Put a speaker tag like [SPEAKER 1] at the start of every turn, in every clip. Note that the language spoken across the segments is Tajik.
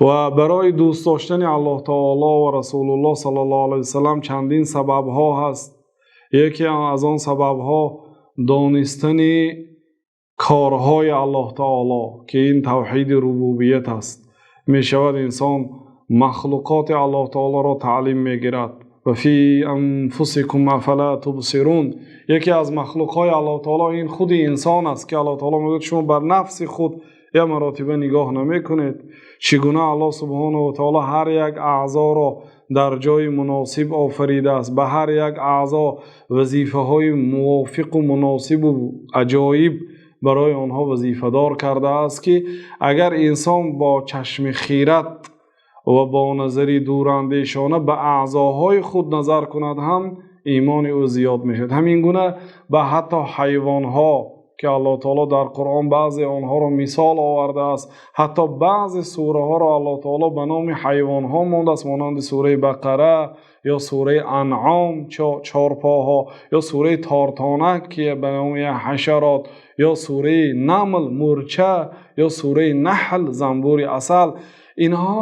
[SPEAKER 1] Ва барои дӯст доштани Аллоҳи таъоло ва Расулуллоҳ саллаллоҳу алайҳи васаллам чандин сабабҳо ҳаст. Яке аз он сабабҳо донистани корҳои Аллоҳи таъоло, ки ин тавҳиди рубубият аст. Мешавад инсон махлуқоти Аллоҳи таъолоро таълим мегирад. وَفِي أَنفُسِكُمْ أَفَلَا تُبْصِرُونَ. Яке аз махлуқҳои Аллоҳи таъоло ин худи инсон аст, ки Аллоҳи таъоло мегӯяд: шумо бар нафси худ як мартаба нигоҳ намекунед, чӣ гуна Аллоҳи субҳонаҳу ва таъоло ҳар як аъзоро дар ҷои мувофиқ офаридааст, ба ҳар як аъзо вазифаҳои мувофиқ ва мувофиқ ва аҷоиб барои онҳо вазифадор кардааст, ки агар инсон бо чашми хирад ва бо назари дурандешона ба аъзоҳои худ назар кунад ҳам, имони ӯ зиёд мешавад. Ҳамин гуна ба ҳатто ҳайвонҳо, ки Аллоҳи таъоло дар Қуръон баъзе онҳоро мисол овардааст, ҳатто баъзе сураҳоро Аллоҳи таъоло ба номи ҳайвонҳо мондааст, монанди сураи Бақара ё сураи Анъом, чорпоҳо, ё сураи Тортанак, ки ба номи ҳашарот, ё сураи Намл, мӯрча, ё сураи Наҳл, занбӯри асал. Инҳо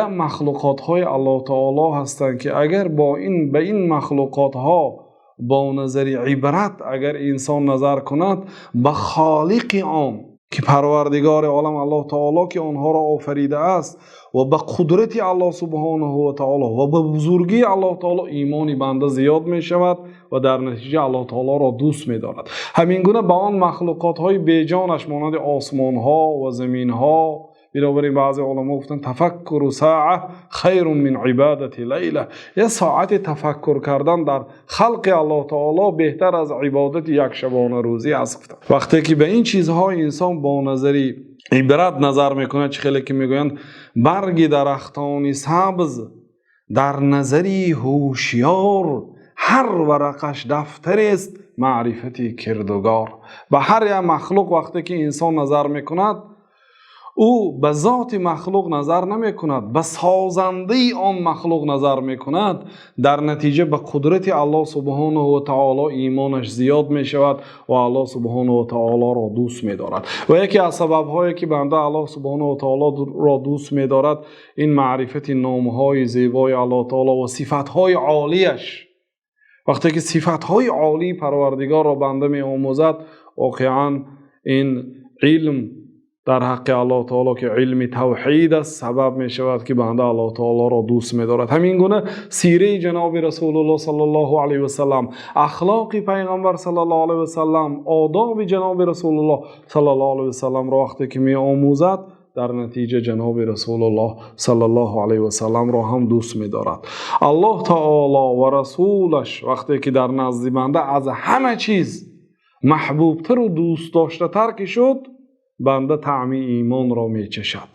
[SPEAKER 1] як махлуқотҳои Аллоҳи таъоло ҳастанд, ки агар бо ин ба ин махлуқотҳо бо назари ибрат агар инсон назар кунад, ба Холиқи он, ки Парвардигори олам Аллоҳи таъоло, ки онҳоро офаридааст, ва ба қудрати Аллоҳи субҳонаҳу ва таъоло ва ба бузургии Аллоҳи таъоло имони банда зиёд мешавад ва дар натиҷа Аллоҳи таъолоро дӯст медорад. Ҳамин гуна ба он махлуқотҳои беҷонаш монанди осмонҳо ва заминҳо. Бинобар ин баъзе уламо гуфтанд: تَفَكُّرُ سَاعَةٍ خَيْرٌ مِنْ عِبَادَةِ لَيْلَةٍ. Як соат тафаккур кардан дар халқи Аллоҳи таъоло беҳтар аз ибодати як шабонарӯзӣ аст, гуфтанд. Вақте ки ба ин чизҳо инсон бо назари ибрат назар мекунад, чӣ хеле ки мегӯянд: барги дарахтони сабз дар назари ҳушёр, ҳар варақаш дафтарест маърифати кирдгор. Ба ҳар як махлуқ вақте ки инсон назар мекунад, ӯ ба зоти махлуқ назар намекунад, ба созандаи он махлуқ назар мекунад. Дар натиҷа ба қудрати Аллоҳи субҳонаҳу ва таъоло имонаш зиёд мешавад ва Аллоҳи субҳонаҳу ва таъолоро дӯст медорад. Ва яке аз сабабҳое ки банда Аллоҳи субҳонаҳу ва таъолоро дӯст медорад, ин маърифати номҳои зебои Аллоҳи таъоло ва сифатҳои олияш. Вақте ки сифатҳои олии Парвардигорро банда меомӯзад, воқеан ин илм дар ҳаққи Аллоҳи таъоло, ки илми тавҳид аст, сабаб мешавад, ки банда Аллоҳи таъолоро дӯст медорад. Ҳамин гуна сирати ҷаноби Расулуллоҳ саллаллоҳу алайҳи васаллам, ахлоқи Паёмбар саллаллоҳу алайҳи васаллам, одоби ҷаноби Расулуллоҳ саллаллоҳу алайҳи васалламро вақте ки меомӯзад, дар натиҷа ҷаноби Расулуллоҳ саллаллоҳу алайҳи васалламро ҳам дӯст медорад. Аллоҳи таъоло ва Расулаш вақте ки дар назди банда аз ҳама чиз маҳбубтар ва дӯстдоштатар ки шуд, банда таъми имонро мечашад.